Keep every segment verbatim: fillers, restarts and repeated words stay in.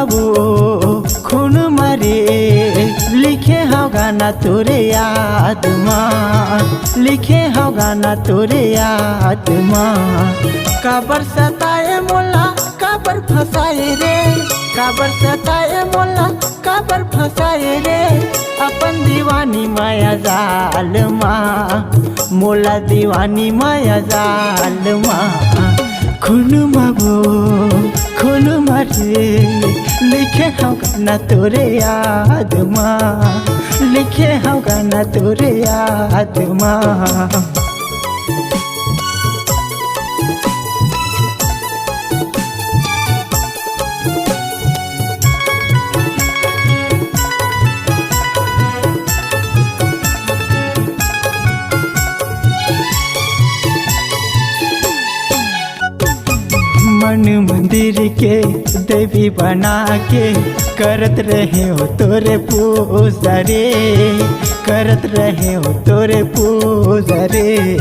वो खून म रे, लिखे हव गाना तोरे याद मा, लिखे हव गाना तोरे याद मा। काबर सताए मोला, काबर फंसाए रे, काबर सताए मोला, काबर फंसाए रे, अपन दीवानी माया जाल मा, मोला दीवानी माया जाल मा। खून म वो, खून म रे, लिखे हव गाना तोरे याद मा, लिखे हव गाना तोरे याद मा। मन मंदिर के देवी बना के, करत रहे हो तोरे पूजा रे, करत रहे हो तोरे पूजा रे।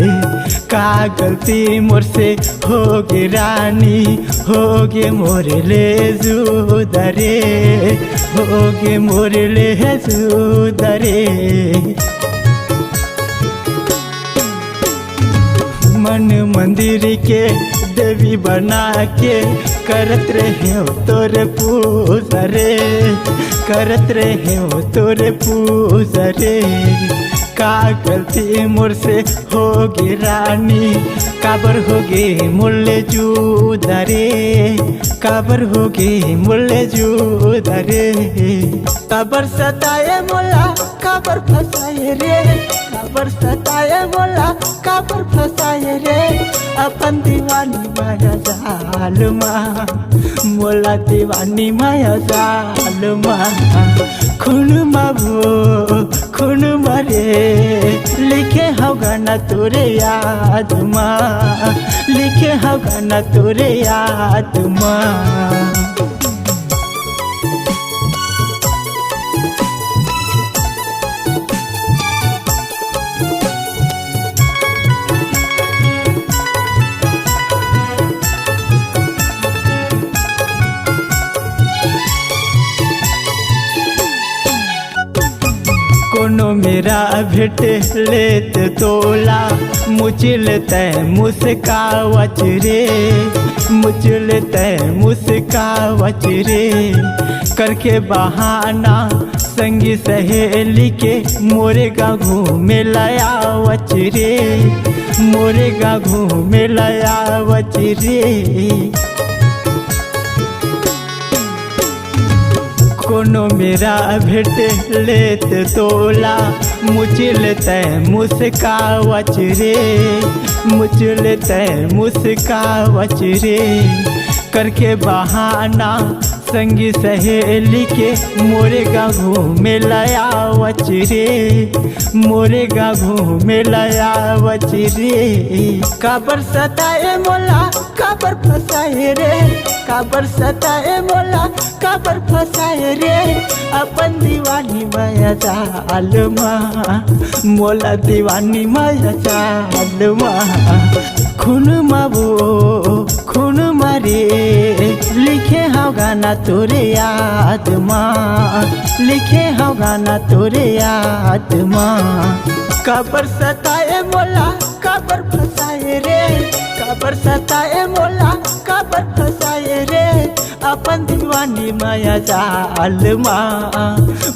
का गलती मोर से होगे रानी, होगे मोर ले जुदा रे, होगे मोर ले जुदा रे। मन मंदिर के देवी बना के, करत रहे हो तोरे पूजा रे, करत रहे हो तोरे पूजा रे। का गलती मोर से होगे रानी, काबर होगे मोर ले जुदा रे, काबर होगे मोर ले जुदा रे। काबर सताए मोला, काबर फंसाए रे, काबर सताए मोला, काबर फंसाए रे, अपन दीवानी माया जाल मा, मोला दीवानी माया जाल मा। खून म वो, खून म रे, लिखे हव गाना तोरे याद मा, लिखे हव गाना तोरे याद मा। कोनो मेरा भेट लेत तोला, मुचल तै मुस्कावच रे, मुचल तै मुस्कावच रे। करके बहाना संगी सहेली के, मोरे गाँव घूमे ला आवच रे, मोरे गाँव घूमे ला आवच रे। कोनो मेरा भेट लेत तोला, मुचल तै मुस्कावच रे, मुचल तै मुस्कावच रे। करके बहाना संगी सहेली के, मोरे गाँव घूमे ला आवच रे, मोरे गाँव घूमे ला आवच रे। काबर सताए मोला, काबर फंसाए रे, काबर सताए मोला, काबर फंसाए रे, अपन दीवानी माया जाल मा, मोला दीवानी माया जाल मा। खून म वो, खून म रे, लिखे हव गाना तोरे याद मा, लिखे हव गाना तोरे याद मा। काबर सताए मोला, काबर फंसाए रे, काबर सताए मोला, काबर फंसाए रे, अपन दीवानी माया जाल मा,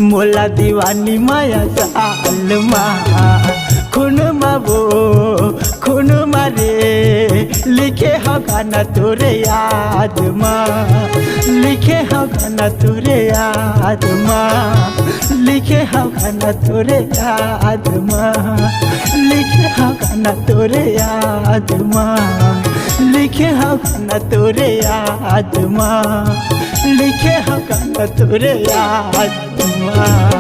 मोला दीवानी माया जाल मा। खून म वो, खून म रे, लिखे हव गाना तोरे याद मा, लिखे हव गाना तोरे याद मा, लिखे हव गाना तोरे याद मा, लिखे हव गाना तोरे याद मा, लिखे हव गाना तोरे याद मा, लिखे हव गाना तोरे याद मा।